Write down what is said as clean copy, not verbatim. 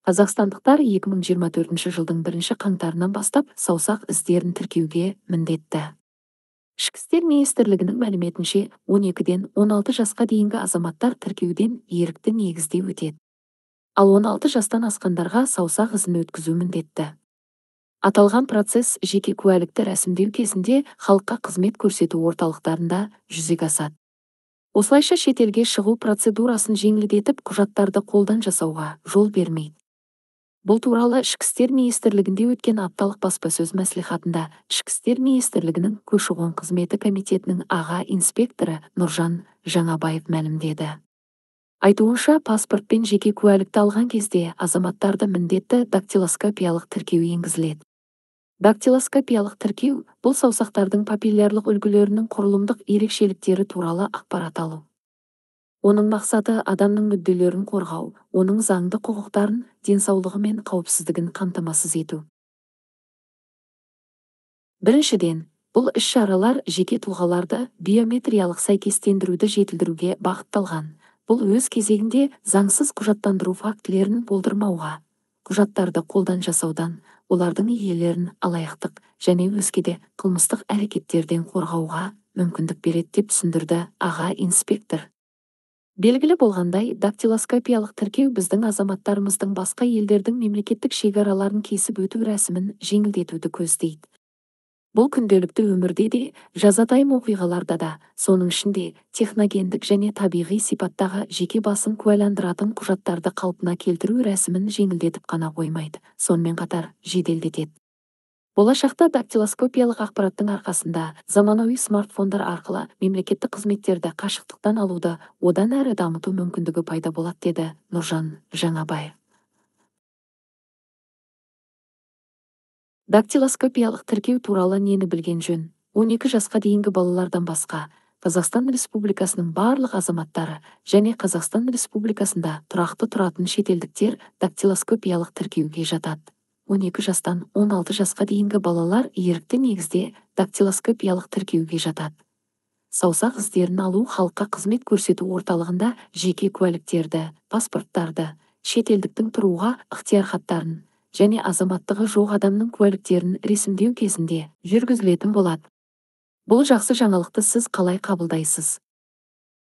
Қазақстандықтар 2024 жылдың бірінші қаңтарынан бастап саусақ іздерін тіркеуге міндетті. Ішкі істер министрлігінің мәліметінше, 12-ден 16 жасқа дейінгі азаматтар тіркеуден ерікті негізде өтеді. Ал 16 жастан асқандарға саусақ ізін өткізу міндетті. Аталған процесс жеке куәлікті рәсімдеу кезінде халыққа қызмет көрсету орталықтарында жүзеге асады. Осылайша шетелге шығу процедурасын жеңілдетіп, құжаттарды қолдан жасауға жол бермейді. Бұл туралы Ішкі істер министрлігінде өткен апталық баспасөз мәслихатында Ішкі істер министрлігінің көші-қон қызметі комитетінің аға инспекторы Нұржан Жаңабаев мәлімдеді. Айтуынша, паспорт пен жеке куәлікті алған кезде азаматтарды міндетті дактилоскопиялық тіркеу енгізіледі. Дактилоскопиялық тіркеу – бұл саусақтардың папиллярлық үлгілерінің құрылымдық ерекшеліктері туралы ақпарат алу. Оның мақсаты адамның мүдделерін қорғау, оның заңды құқықтарын, денсаулығы мен қауіпсіздігін қамтамасыз ету. Біріншіден, бұл іс-шаралар жеке тұлғаларды биометриялық сәйкестендіруді жетілдіруге бағытталған. Бұл өз кезегінде заңсыз құжаттандыру фактілерін болдырмауға, құжаттарды қолдан жасаудан, олардың иелерін алаяқтық және өзге де қылмыстық әрекеттерден қорғауға мүмкіндік береді, деп түсіндірді аға инспектор. Белгілі болғандай, дактилоскопиялық тіркеу біздің азаматтарымыздың басқа елдердің мемлекеттік шекараларын кесіп өту рәсімін жеңілдетуді көздейді. Бұл күнделікті өмірде де, жазатайым оқиғаларда да, соның ішінде техногендік және табиғи сипаттағы жеке басын куәландыратын құжаттарды қалпына келтіру рәсімін жеңілдетіп қана қоймайды, сонымен қатар жеделдетеді. Болашақта дактилоскопиялық ақпараттың арқасында заманауи смартфондар арқылы мемлекеттік қызметтерді қашықтықтан алуды одан әрі дамыту мүмкіндігі пайда болады, деді Нұржан Жаңабаев. Дактилоскопиялық тіркеу туралы нені білген жөн? 12 жасқа дейінгі балалардан басқа Қазақстан Республикасының барлық азаматтары және Қазақстан Республикасында тұрақты тұратын шетелдіктер дактилоскопиялық тіркеуге жатады. 12 жастан 16 жасқа дейінгі балалар ерікті негізде дактилоскопиялық тіркеуге жатады. Саусақ іздерін алу халыққа қызмет көрсету орталығында жеке куәліктерді, паспорттарды, шетелдіктің тұруға ықтиярхаттарын және азаматтығы жоқ адамның куәліктерін ресімдеу кезінде жүргізілетін болады. Бұл жақсы жаңалықты сіз қалай қабылдайсыз?